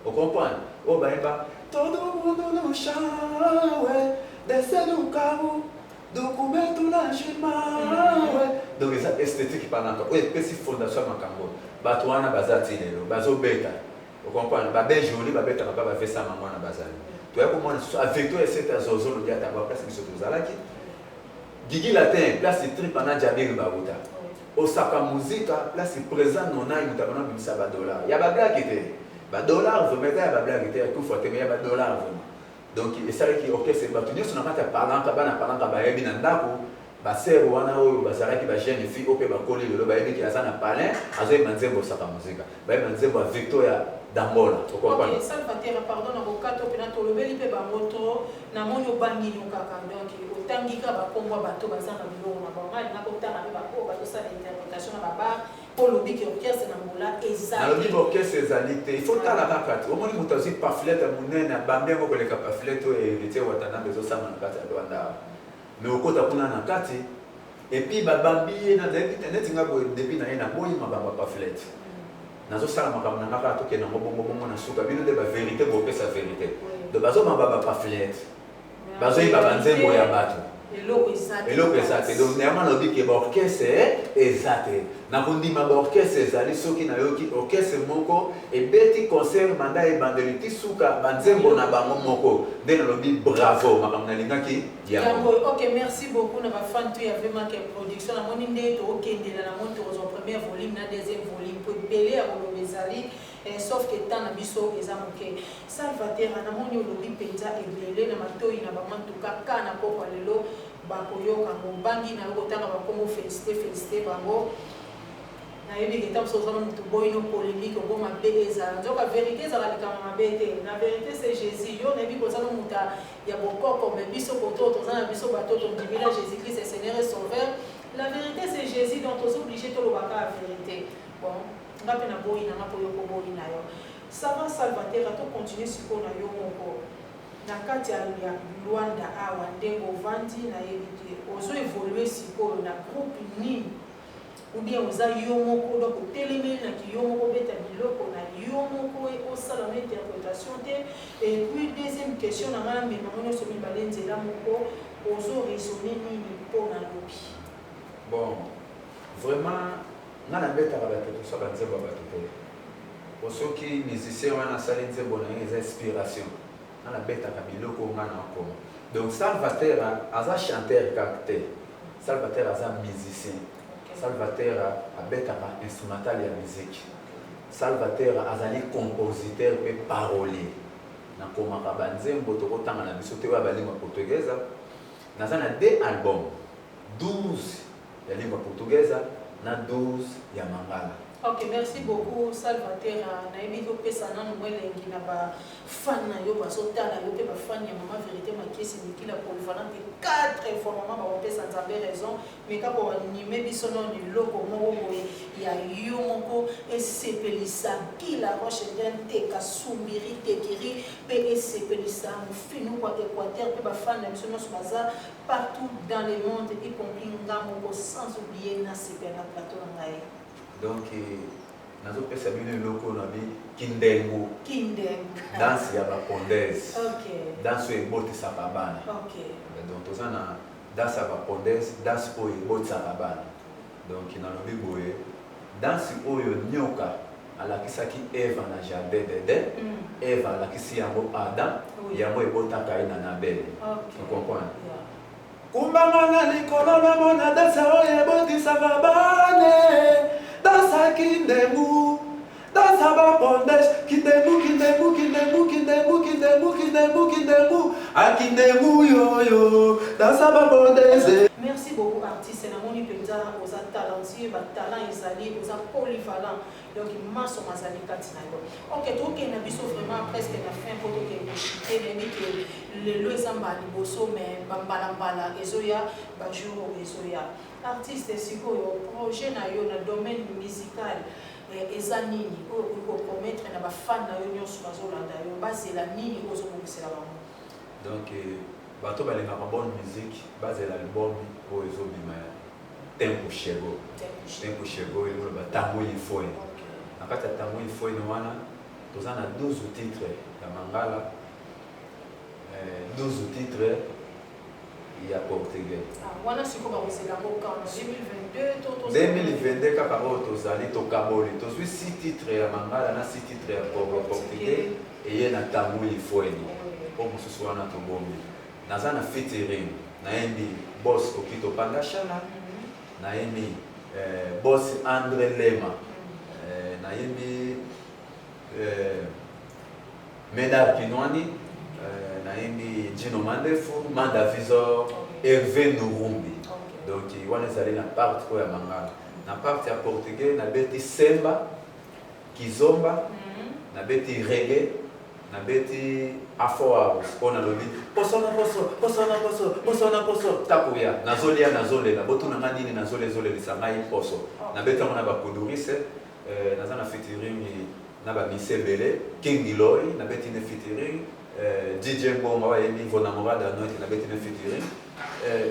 ocomprendre? Oyo bayemba "Todo mundo no chão, desce do carro, documento na jima". Donc eza Esthétique Palanka oyo epesi fondation ya makambo. Bato wana baza ti lelo bazobeta, ocomprendre? Babe joli babetaka mpa bavesa mango wana bazali. Toya komona susu avec esete ya Zozolo Diata, baplace biso tozalaki, Gigi Latin, place Tripa na Jabir bauta, Osaka Muzika, place présent nonai moto abana bimisa badollar ya bablage te, badollar vraiment eza ya bablage te, ya kufa te, mais ya badollar vraiment. Donc esalaki orchestre, bato nyonso na kati ya Palanka, bana Palanka bayebi na ndako, basere wana oyo bazalaki bajeune fille oyo mpe bakoli lelo, bayebiki aza na palin, azoyeba nzembo Osaka Muzika, bayeba nzembo ya Victoria d'Angola. Ok, Salvatera, pardon na kokata mpena, tolobeli mpe bango to namoni obangi no kaka. Donc otangi kaka bakombo ya bato baza na biloko na bango. Ngai alinga kotanga mpe baoyo bazosala interprétation na babar, mpo olobi ke orchestre na Ngola eza. Nalobi baorchestre ezali te. Il faut tala kaka te, omoni moto azwi pamphlet ya monene, abambi yango koleka pamphlet oyo Héritier Watanabe ezosala na kati ya Lwanda awa. Mais okota kuna na kati, et puis babambi ye neti nga boye. Depuis na ye naboyi makambo ya pamphlet, nazosala makambo na nga kaka, tokende yango bongo bongo na suka. Bino nde bavérité, bopesa vérité. Donc bazobamba bapamphlet, bazoyeba banzembo ya bato. Eloko eza te. Donc yango nalobi ke baorchestre eza te. Nakondima baorchestre ezali soki nayoki orchestre moko ebeti concert banda ebandeli ti suka, banzembo na bango moko, nde nalobi bravo, makambo nalingaki yango. Ok, merci beaucoup na bafan to ya Vemake Production. Namoni nde tookendela, namoni tokozwa première volume na deuxième volume, po ebele ya koloba ezali, sauf ke temps na biso eza moke. Salvatera, namoni olobi mpenza ebele na matoi na bango. Ntuka ka na pokwa lelo bakoyoka mobangi na yo kotanga bakombo. Félicité, félicité bango. Nayebi ke ta mosu oza na motu boyino polémique, obo mabe ezala, nzoka vérité ezala likambo mabe te. Na vérité c'est Jésus. Yo nayebi koza na moto ya bokoko, mais biso koto toza na biso bato tondimela Jésus Christ Seigneur et Sauveur. La vérité c'est Jésus, donc toza obligé tolobaka ya vérité. Bon, nga mpe naboyi nanga mpo yo koboyi na yo. Ça va, Salvatera, tocontinue sikoyo na yo moko na kati ya Lwanda awa. Ndenge ovandi, nayebi te ozo évolue sikoyo na groupe nini. Ou bien oza yo moko donc otelemeli na ki yo moko obeta biloko na yo moko osala no interpretation te? Et puis deuxième question na ngai, namema ngo nyonso mibale nzela moko, ozo raisonner nini mpo na lobi? Bon, vraiment, nga nabetaka bato tosa banzembo ya bato te, po soki musicien wana asali nzembo na ye, eza inspiration. Nga nabetaka biloko nga na okoma. Donc Salvater aza chanteur kaka te, Salvater aza musicien. Salvater abetaka instrumental ya musique. Salvater azali compositeur mpe parolier. Nakomaka banzembo, tokotanga na biso te oyo ya balingua portugaise. Naza na deux album, 12 ya lingua portugaise na 12 ya mangala. Ok, merci beaucoup, Salvatera. Nayebi topesa nanu mwa elengi na bafan na yo bazotala yo, mpe bafan ya Mama Vérité Makiesi Mikila polyvalente 4 fois. Mama, bakopesa Nzambe raison, mais kaka oanime biso nano eloko moko boye ya yo moko esepelisa Gila Roche Ndin Teka Sumbiri Tekiri, mpe esepelisa mofinuku ya Équateur, mpe bafan na biso nyonso baza partout dans le monde, y compris nga moko, sans oublier nasepela na plateau na ngai. Donc nazopesa bino eloko oyo nabi kindengu. Kindengu. Danse ya bapondese. Danse oyo ebotisaka bana. Donc toza na danse ya bapondese, danse oyo ebotisaka bana. Donc nalobi boye, danse oyo nyoka alakisaki Eva na jardin d'Eden, Eva alakisi yango Adam. Yango ebotaka ye na Nabele. Ocomprendre? Kumbanga na likolo, namona danse oyo ebotisaka bane, danse kindengu, danse bapondes, kindengu, kindengu, kindengu, kindengu, kindengu, kindengu, kindengu, akindengu yoyo, danse bapondese. Merci beaucoup, artiste. Namoni mpenza oza talentueux, batalent ezali, oza polyvalent, donc maso mazali kati na yo. Ok, tokende na biso vraiment presque na fin mpo tokende koshite. Nayebi ke lelo eza mbala liboso, mais bambalambala ezoya, bajour oyo ezoya. Artiste, sikoyo projet na yo na domaine musical eza nini oyo okoki kopromettre na bafan na yo nyonso bazolanda yo? Bazela nini oyo ozobongisela bango? Donc bato balingaka bonne musique bazela album oyo ezobima ya Tempo Chegou. Tempo Chegou elingi Tango Ifoi. Na kati ya Tango Ifoi wana, toza na 12 titres ya mangala, 12 titres ya portugais. Wana sikoyo bakozela yango quand? 2022 to 2022 kaka oyo tozali. Tokaboli, tozwi 6 titres ya mangala na 6 titres ya portugais, eye na Tango Ifweni. Oyo mosusu wana tobombi. Naza na featuring, nayembi boss Okito Pandashala, nayembi boss André Lema, nayembi Medar Kinwani, nayembi Gino Mandefu, Manda Visor, Hervé Nurumbi. Donc wana ezali na part oyo ya mangala. Na part ya portugais, nabeti semba, kizomba, nabeti reggae, nabeti afro house mpo nalobi poso na poso, poso na poso, poso na poso, takoya nazolia, nazolela, botuna nga nini nazolia, ezolelisa ngai poso. Nabeti yango na bakudurise. Naza na featuring na bamise ebele, King Loy nabeti ne featuring, DJ Mbongo oyo ayembi Vonamorada Noite, nabeti ne featuring.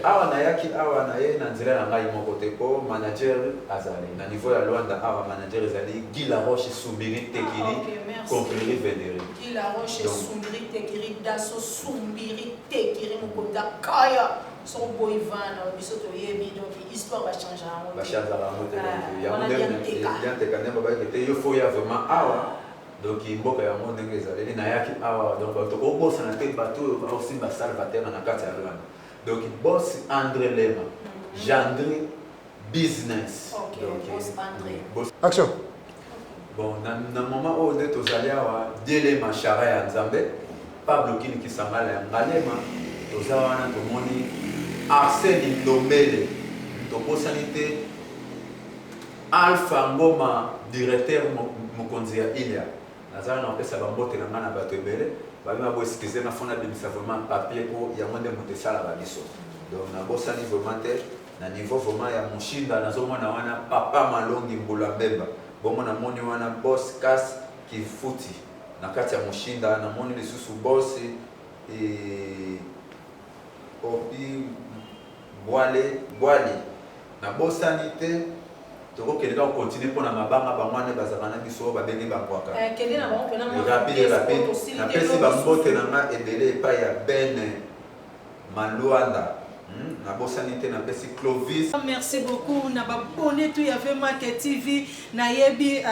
Awa nayaki awa na ye na nzela na ngai moko te, mpo manager azali na niveau ya Lwanda. Awa manager ezali Guy Laroche Sumbiri Tekiri. Ah, ok, merci. Confrérie Venderi. Guy Laroche. Sumbiri Tekiri, Daso Sumbiri Tekiri, mokonzi kaya soko boyi vana biso toyebi. Donc histoire bachange yango te. Bachanzaka yango te. Ah, donc yango wana Dianteka. Dianteka nde babaki te, yo fo ya vraiment awa. Donc mboka yango ndenge ezaleli, nayaki awa. Donc bato tokobosana te, bato oyo baosimba Salvater na kati ya Rwanda, donc boss André Lema, Jandri Business. Ok, Donc, boss André. Boss Action. Bon, na moment oyo nde tozali awa, Dielema Shara ya Nzambe, Pablo Kini Kisangala ya Ngalema, toza wana, tomoni Arsène Ndombele, tobosani te Alpha Ngoma, directeur mokonzi ya Ilia. Naza wana kopesa bambote na ngai na bato ebele babima bo excuse nga, fo nabimisa vraiment papier mpo yango nde moto esalaka biso. Donc nabosani vraiment te na niveau vraiment ya Moshinda, nazomona wana papa Malongi Mbula Mbemba. Bongo namoni wana boss Kas Kifuti na kati ya Moshinda, namoni lisusu boss Opi Bwale Bwali, nabosani te. Tokokende kaka continuer mpona mabanga bango wana bazalaka na biso oyo babengi bangwaka. Eh, kende na bango mpena mwa Rapide vitesse rapide. oyo tosili te Napesi eloko bambote mosusu. na nga ebele epai ya Ben Maluanda. Nabosani te napesi Clovis. Merci beaucoup na ba abonné tout ya VMAC TV. Nayebi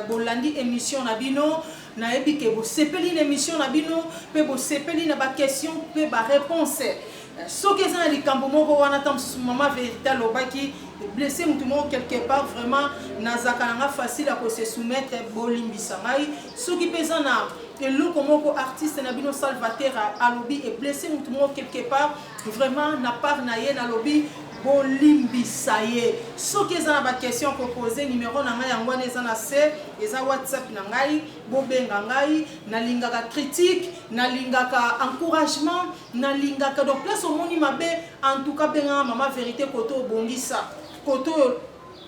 bolandi émission na bino. Nayebi ke bosepeli na émission na bino pe bosepeli na ba question pe ba réponse. Soki eza na likambo moko wana ta mosusu mama vérité alobaki blessé mutu moko quelque part, vraiment nazaka na nga facile ya kose soumettre, bolimbisa ngai. Soki mpe eza na eloko moko artiste na bino Salvater alobi e blessé mutu moko quelque part, vraiment na part na ye nalobi bolimbisa ye. Soki eza na baquestion kopose, numero na ngai yango wana eza na se, eza WhatsApp na ngai, bobenga ngai. Nalingaka critique, nalingaka encouragement, nalingaka donc place omoni mabe, en tout cas benganga mama vérité, koto obongisa, koto oyo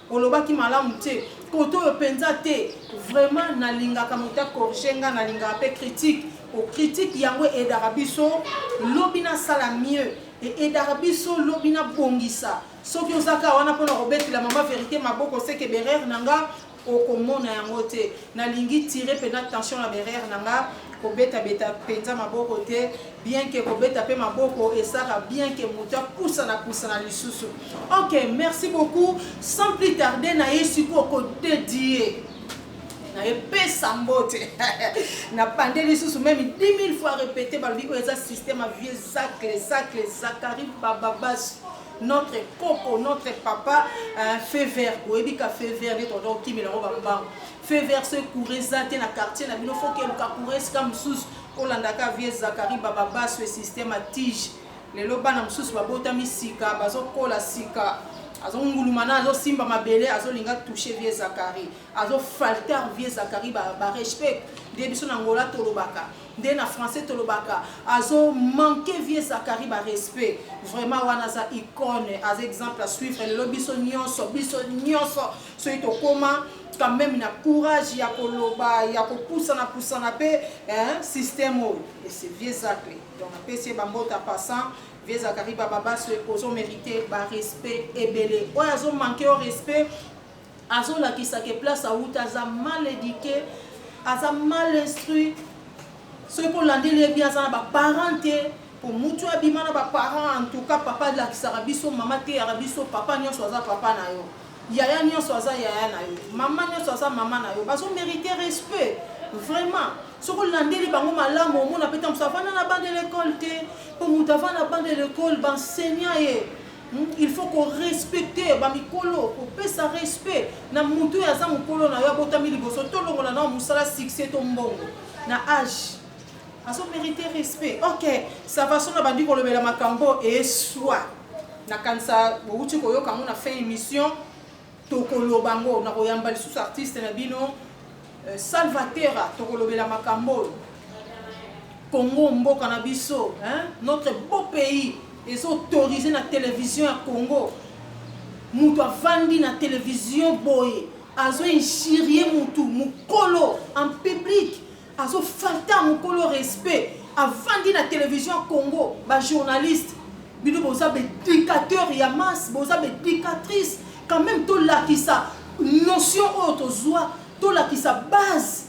olobaki malamu te, koto oyo mpenza te. Vraiment nalingaka moto acorrige nga, nalingaka mpe critique. Ocritique yango eaidaka biso lobi nasala mieux, eaidaka biso lobi nabongisa. Soki oza kaka wana mpona kobetela mama vérité maboko, seke berere na nga okomona yango te. Nalingi tire mpenza attention na berere na nga, kobetabeta mpenza maboko te, bien ke kobeta mpe maboko esaka bien ke moto apusana pusana lisusu. Ok, merci beaucoup. Sans plus tarder, na ye sikoyo kodédier, nayepesa mbote, napande lisusu même 10 000 fois répété. Balobi oyo eza système ya vieux Zacle, Zacle Zakari Bababas, notre koko, notre papa. Feu vert, oyebi ka feu vert nde toza kokimela yango bambango. Feu vert, so courant eza te na quartier na bino, faut keluka courant esika mosusu. Olandaka vieux Zakari Bababaso, système ya tige. Lelo bana mosusu babotami sika, bazokola sika, azonguluma na azosimba mabele, azolinga touche vieux Zakari, azofaltar vieux Zakari barespect. Nde biso na Ngola tolobaka, nde na français tolobaka, azomanke vieux Zakari barespect. Vraiment wana aza icône, aza exemple à suivre. Lelo biso nyonso, biso nyonso soki tokóma quand même na courage ya koloba, ya kopusana pusana mpe système oyo, et c'est vieux Zacle. Donc napesi ye bambota passant. Vieux Zakari Bababaso, ozomérite barespect ebele. Oyo azomanke yo respect, azolakisa ke place awuta aza mal éduqué, aza mal instruit. Soki mpo olandeli ye bien, aza na baparent te, po mutu abima na baparent. En tout cas papa alakisaka biso, mama teyaka biso, papa nyonso aza papa na yo, yaya nyonso aza yaya na yo, mama nyonso aza mama na yo, bazomérite respect. Vraiment soki olandeli bango malamu, omona mpe ta mosu avanda na bande l'école te, mpo moto avanda na bande l'école, baenseignant ye. Il faut korespecte bamikolo, kopesa respect na motu oyo aza mokolo na yo, abotami liboso. Tolongola na mosala, succès to mbongo na age, azomérite respect. Ok, ça va. So na bandi kolobela makambo eswa, nakanisa bouti koyoka yango na fin émission. Tokoloba ngo na koyamba lisusu artiste na bino Salvatera. Tokolobela makambo oyo Congo, mboka na biso, hein? Notre beau pays eza autorisé na télévision ya Congo, moto avandi na télévision boye azo injurier mutu mokolo en public, azofalta mokolo respect, avandi na télévision ya Congo. Bajournaliste, bino boza baéducateur ya masse, boza baéducatrice quand même. Tolakisa notion oyo tozwa, tolakisa base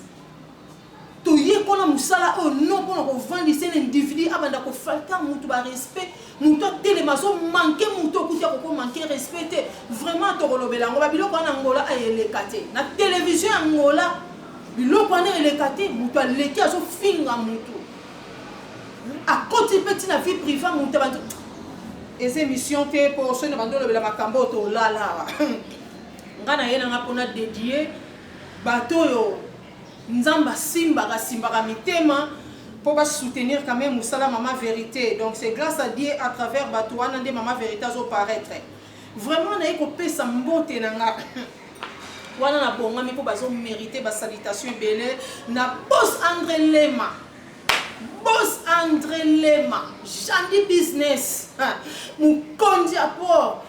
toyekola mosala oyo, non mpona kovandisa un individu abanda kofalta mutu barespect. Motu atelema azomanke motu, okuti akokomanke respect te. Vraiment tokolobela yango. Babiloko wana Ngola ayeleka te na télévision ya Ngola, biloko wana eleka te. Moto aleki azofinga motu, akoti mpe ntina vie privée moto bantu. Eza émission te mpo soki na bando olobela makambo oyo, tolala awa. Nga na ye nanga mpona dédie bato oyo Nzambe asimbaka asimbaka mitema mpo basoutenir quand même mosala mama vérité. Donc c'est grâce à Dieu, à travers bato wana nde mama vérité azoparaître. Vraiment naye kopesa mbote na nga wana, nabongami mpo bazomérite basalutation ebele na boss André Lema, boss André Lema, Jandi Business, mokonzi ya port.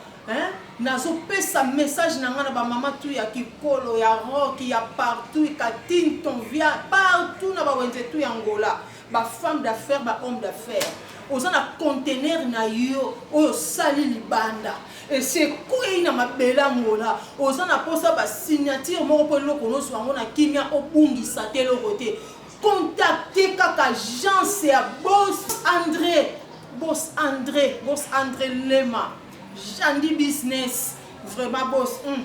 Nazopesa message na ngai na bamama tu ya Kikolo, ya Rock, ya partout, Katinton via partout, na bawenze tu ya Ngola. Ba femmes d'affaires, ba hommes d'affaires. Oza na conteneur na yo oyo osali libanda. Esi ekweyi na mabele Angola. Oza na posa ba signature moko po eloko nozwa yango na kimia obungisa te eloko te. Contacter kaka agence ya Boss Andre, Boss Andre, Boss Andre Lema. Jandi business vraiment boss hum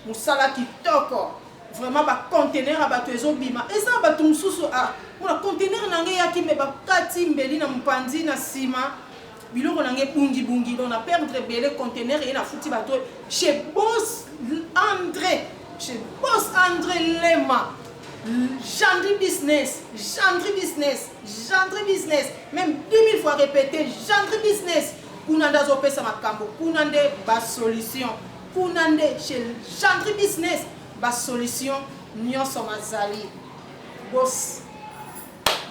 musala kitoko vraiment ba conteneur ya bato ezobima eza na bato mosusu ah mona conteneur na ngai eyaki me bakati mbeli na mopanzi na nsima biloko na ngai ebungibungi donc na perdre ebele conteneur eye nafuti bato chez boss André chez boss André Lema Jandri business Jandri business Jandri business même 10 000 fois répété Jandri business Kuna nde azopesa makambo, kuna nde ba solution, kuna nde chez Gentry Business ba solution nyonso mazali. Boss,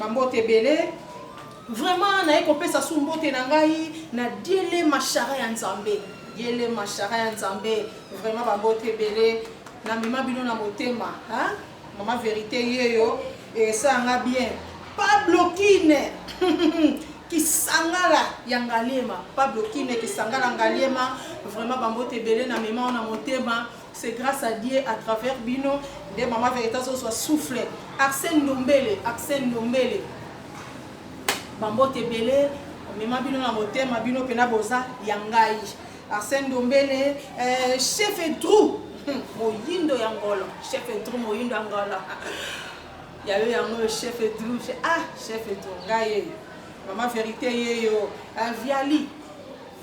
ba mbote ebele. Vraiment naye kopesa su mbote na ngai na Diele Mashara ya Nzambe. Diele Mashara ya Nzambe, vraiment ba mbote ebele. Na mema bino na motema, hein? Mama verite yeyo esala nga bien. Pablo Kine Kisangala ya Ngaliema. Pablo Kine Kisangala Ngaliema vraiment ba mbote ebele na mema na motema. C'est grâce à Dieu à travers bino nde mama verite azozwa souffle. Arsène Ndombele, Arsène Ndombele. Ba mbote ebele mema bino na motema bino pena boza ya ngai. Arsène Ndombele, euh, chef Edrou, hmm, moyindo ya ngolo, chef Edrou moyindo ya ngolo. Ya yo yango chef Edrou, ah chef Edrou ngai ye. Mama verite ye yo. Euh, Viali,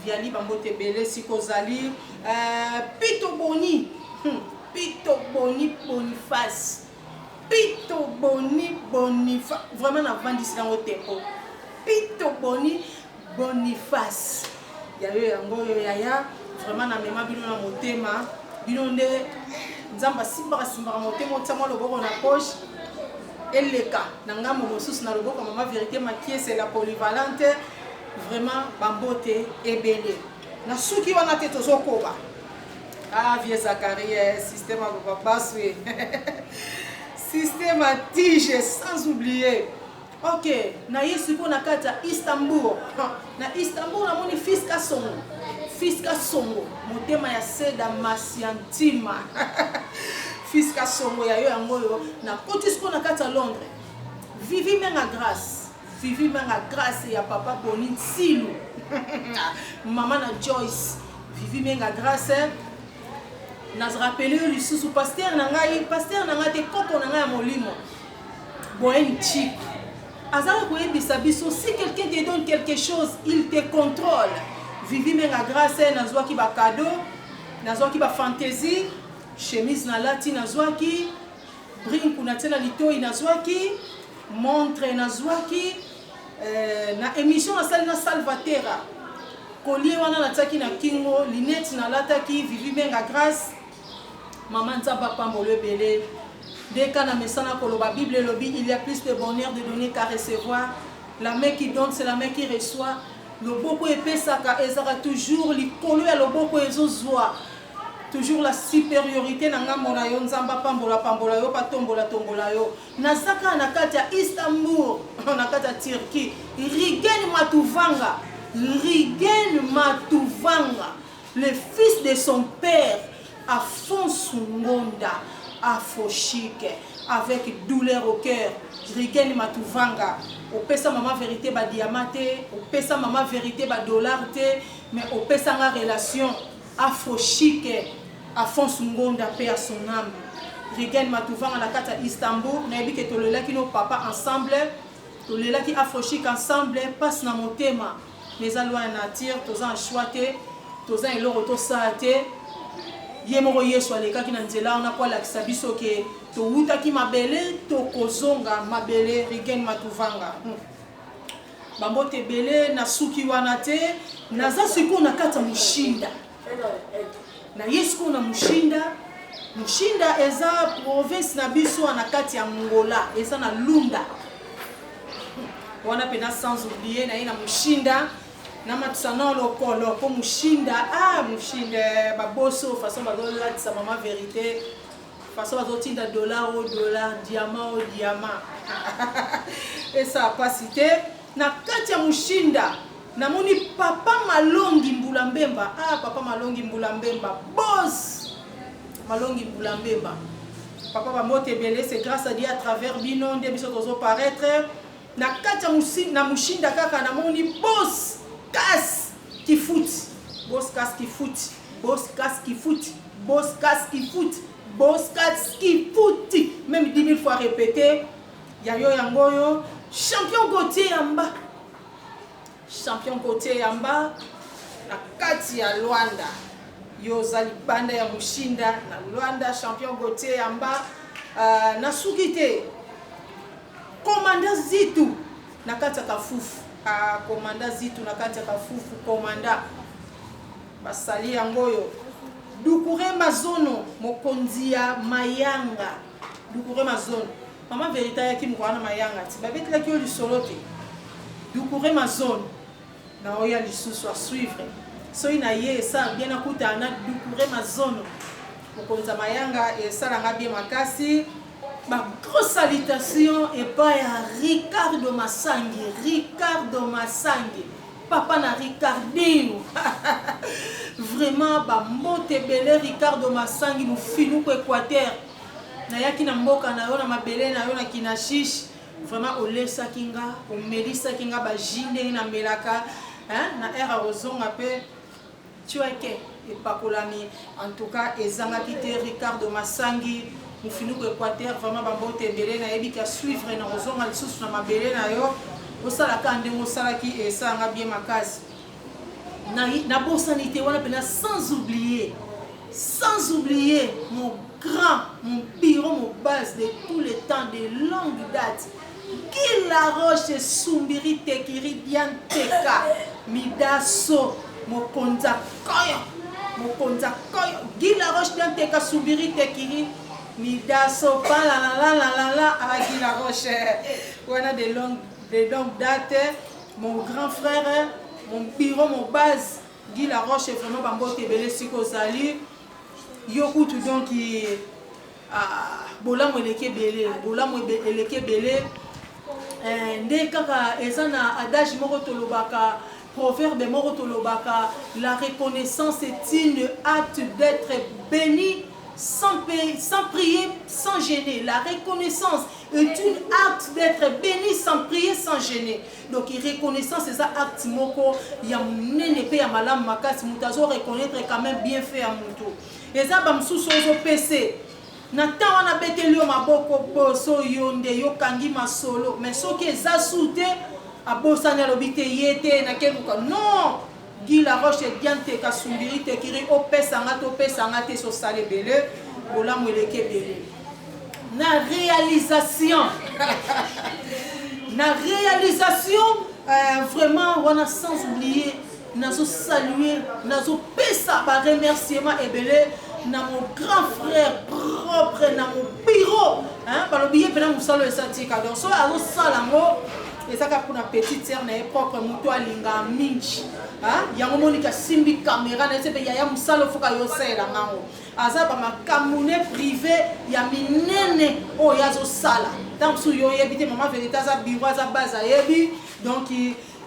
Viali bambote ebele siko ozali euh, Pito Boni, Pito Boni Boniface. Pito Boni Boniface, vraiment navandisi nango tempo. Pito Boni Boniface ya yo yango oyo yaya vraiment na mema bino na motema bino nde nzambe asimbaka simbaka motema otia mwa loboko na poche eleka na ngambo mosusu na loboko mama verite makiese la polyvalente vraiment bambote ebele na suki wana te tozokoba ah vieux Zacharie eh, système ya papa baswe système ya tige sans oublier Ok, na ye sikoyo na kati ya Istanbul. Na Istanbul namoni fils Kasongo. Fils Kasongo, motema ya Seda Masiantima. Fils Kasongo ya yo yango oyo. Nakoti sikoyo na kati ya Londres. Vivi Menga Grace. Vivi Menga Grace ya papa Boni Nsilu. Mama na Joyce. Vivi Menga Grace. Na rappeler yo lisusu pasteur na ngai, pasteur na ngai te koko na ngai ya molimo. Boen Chic azalaka koyebisa biso si quelqu'un te donne quelque chose il te contrôle. Vivi Menga Grace nazwaki ba cadeau, nazwaki ba fantaisie, chemise nalati nazwaki, brinku natie na litoyi nazwaki, montre nazwaki euh, na émission nasali na Salvatera collier wana natiaki na kingo, lunette nalataki. Vivi Menga Grace Maman Nzambe apambola yo ebele. Nde ka na mesana koloba Bible elobi il y a plus de bonheur de donner qu'à recevoir. La main qui donne c'est la main qui reçoit. Loboko epesaka ezalaka toujours likolo ya loboko ezozwa toujours la superiorité na ngambo na yo. Nzambe apambola pambola yo patombola tombola yo. Naza kaka na kati ya Istanbul na kati ya Turquie. Rigen Matuvanga, Rigen Matuvanga Le fils de son père Afonso Ngonda Afro-chic avec douleur au cœur Rigen Matuvanga opesa mama verite ba diamant te opesa mama verite ba dollars te mais opesa nga relation Afro-chic Afonso Ngonda paix à son âme Rigen Matuvanga na kati ya Istanbul nayebi ke tolelaki no papa ensemble tolelaki Afro-chic ensemble pasi na motema Mais eza loi ya nature, toza en choix te, toza eloko tosala te. Ye moko Yesu alekaki na nzela wana mpo alakisa biso ke towutaki mabele tokozonga mabele. Rigen Matuvanga hmm. Bambote ebele na suki wana te, naza sikoyo na kati ya Mushinda, na ye sikoyo na Mushinda. Mushinda eza province na biso na kati ya Angola, eza na Lunda wana pena sans oublier na ye na Mushinda na matisa na lokolo po Mushinda ah Mushinda eh, baboso façon bazolatisa mama verite façon bazotinda dollar o dollar diamant o diamant. Esala pasi te. Na kati ya Mushinda, namoni Papa Malongi Mbula Mbemba. Ah, Papa Malongi Mbula Mbemba, boss Malongi Mbula Mbemba. Papa ba mbote ebele, c'est grâce à Dieu à travers bino nde biso tozo paraître. Na kati ya na Mushinda kaka namoni boss Kas Kifuti. Boss Kas Kifuti. Boss Kas Kifuti. Boss Kas Kifuti. Boss Kas Kifuti. Même 10 000 fois répété. Ya yo yango oyo champion Gauthier Yamba. Champion Gauthier Yamba na kati ya Luanda. Yo oza libanda ya Mushinda na Luanda champion Gauthier Yamba. Uh, nasuki te. Commandant Zitu na kati ya Kafufu. Ah, commandant Zitu na kati ya Kafufu, commandant. Basali yango oyo. Dukure Mazono, mokonzi ya Mayanga. Dukure Mazono. Mama Verite ayaki mokolo wana Mayanga ti babetelaki yo lisolo te. Dukure Mazono. Na oya lisusu à suivre. Soki na ye esala bien nakutana na Dukure Mazono. Mokonzi ya Mayanga esala nga bien makasi. Ba grosse salutation epai ya Ricardo Masangi, Ricardo Masangi, papa na Ricardinho. Vraiment ba mbote ebele Ricardo Masangi mufinuku Equateur. Nayaki na mboka na yo na mabele na yo na Kinashish. Vraiment olesaki nga, omelisaki nga ba jus ndenge namelaka, hein, na heure ya kozonga pe Tchueke epakolami en tout cas ezangaki te Ricardo Masangi Mufinuku Equateur vraiment ba mbote ebele nayebi ke suivre na kozonga lisusu na mabele na yo osala kaka ndenge osalaki esala nga bien makasi nabosani te wana mpena sans oublier sans oublier mon grand mon bureau mon base de tous les temps de longue date Guy Laroche Sumbiri Tekiri Dianteka Midaso Mokonza Koyo Mokonza Koyo Guy Laroche Dianteka Sumbiri Tekiri Midaso Palalalala ah Guy Laroche wana de longue de longue date mon grand frère mon bureau mon base Guy Laroche vraiment bambote ebele sika ozali yo kutu donc Ah, bolamu eleki ebele, bolamu eleki ebele. Eh, nde kaka eza na adage moko tolobaka, proverbe moko tolobaka, la reconnaissance est une acte d'être béni sans, payer, sans prier, sans gêner. La reconnaissance est une acte d'être béni sans prier, sans gêner. Donc reconnaissance eza acte moko ya monene pe ya malamu makasi, moto azo reconnaître quand même bien fait ya moto. Eza ba mususu ozo pese na temps wana abeteli yo maboko boso yo nde yo kangi masolo mais soki eza su te abosani alobi te ye te nakeluka non Guy Laroche Diante Kasumbiri Tekiri opesa nga te opesa nga te sosala ebele bolamu eleki ebele na réalisation na réalisation euh, vraiment wana sans oublier Nazo saluer, nazo pesa ba remerciements ebele na mon grand frère propre na mon bureau hein balobi ye pena musala esa tika donc so azo sala ngo eza kaka mpona petite sœur na ye propre moto alinga mingi hein yango monika asimbi camera na ye mpe yaya mosala ofoka yo osalela ngango aza ba makambo ne privé ya minene oyo azosala ntango mosusu yo oyebi te mama verité aza bureau aza base ayebi donc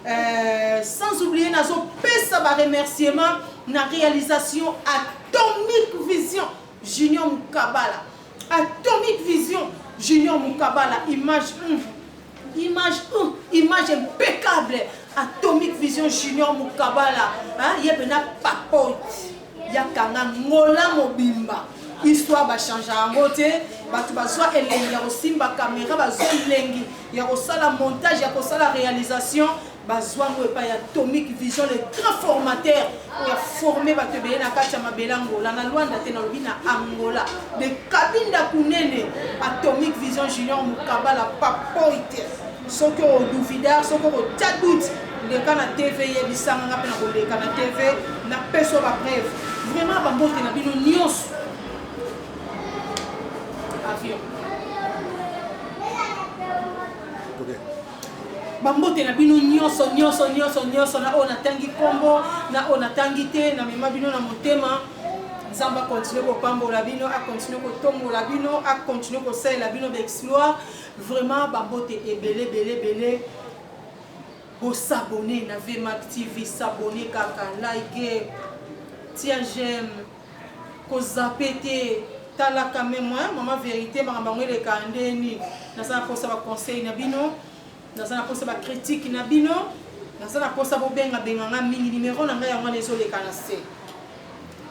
Euh, sans oublier nazo pesa ba remerciement na réalisation Atomic Vision Junior Mukabala. Atomic Vision Junior Mukabala image image image impeccable Atomic Vision Junior Mukabala hein ye pena papote ya kanga ngola mobimba histoire ba change yango te bato bazwa elengi ya kosimba kamera bazwa elengi ya kosala montage ya kosala réalisation bazwa yango epai ya Atomic Vision le grand formateur oyo aforme bato ebele na kati ya mabele Angola na Luanda te nalobi na Angola de Kabinda Kunene Atomic Vision Junior Mukabala papoite soki oduvidar soki okotia doute leka na tv yebisanga nga mpe na koleka na tv napesa yo bapreuve vraiment bambote na bino nyonso avion okay. bambote na bino nyonso nyonso nyonso nyonso na oyo natangi nkombo na oyo natangi te namema bino na motema. Nzambe akontinue kopambola bino, akontinue kotombola bino, akontinue kosalela bino baexploit. Vraiment bambote ebele ebele ebele. Bosabone na VMAC TV, s'abonner kaka, like, tia j'aime, kozape te, talaka meme hein, mama verite makambo yango elekaka nde nini. Naza na posa ba conseil na bino, naza na posa ba critique na bino, naza na posa bobenga benga nga mingi, numero na ngai yango wana ezoleka na se.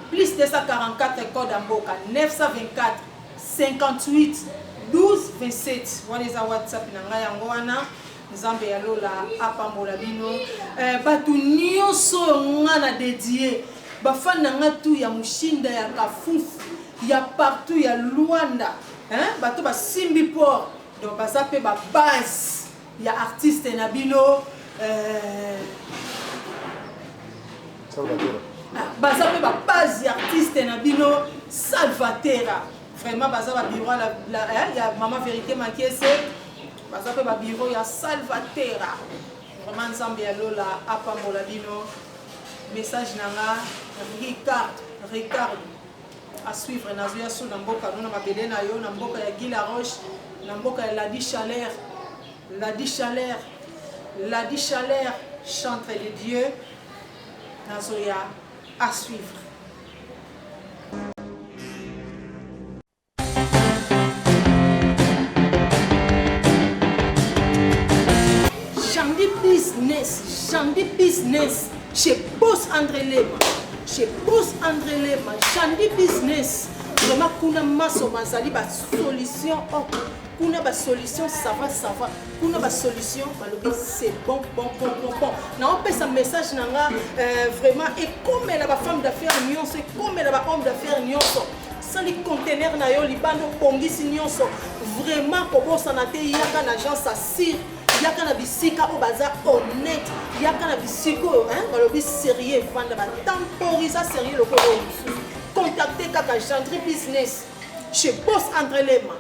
Plus 244 code ya mboka 924 58 12 27 wana eza WhatsApp na ngai yango wana. Nzambe ya lola apambola bino eh, bato nyonso oyo nga na dedie bafani na nga tu ya Mushinda ya Kafufu ya partout ya Luanda hein, bato basimbi port donc baza mpe ba base ya artiste na bino eh, baza mpe ba base ya artiste na bino Salvatera vraiment baza ba bureau la, la, eh, ya mama verite Makiese Baza pe ba bureau ya Salvatera. Vraiment Nzambe ya lola apambola bino. Message na nga Ricard, Ricardo à suivre nazoya so na mboka no na mabele na yo na mboka ya Guy Laroche na mboka ya Ladi Chaleur Ladi Chaleur Ladi Chaleur chantre de Dieu nazoya à suivre. Jandy Business, Jandy Business, chez Boss André Lema, chez Boss André Lema, Jandy Business. Vraiment, kuna maso mazali ba solution oh, kuna ba solution ça va ça va kuna ba solution balobi c'est bon bon bon bon bon naopesa message na nga euh, vraiment ekomela ba femme d'affaires nyonso ekomela ba homme d'affaires nyonso Sali conteneur na yo libanda obongisi nyonso vraiment kobosana te yaka na agence asir yaka na bisika oyo baza honnête yaka na bisika oyo balobi sérieux vanda batemporisa sérieux lokola oyo mosusu contacte kaka gendry business chez boss André Lema.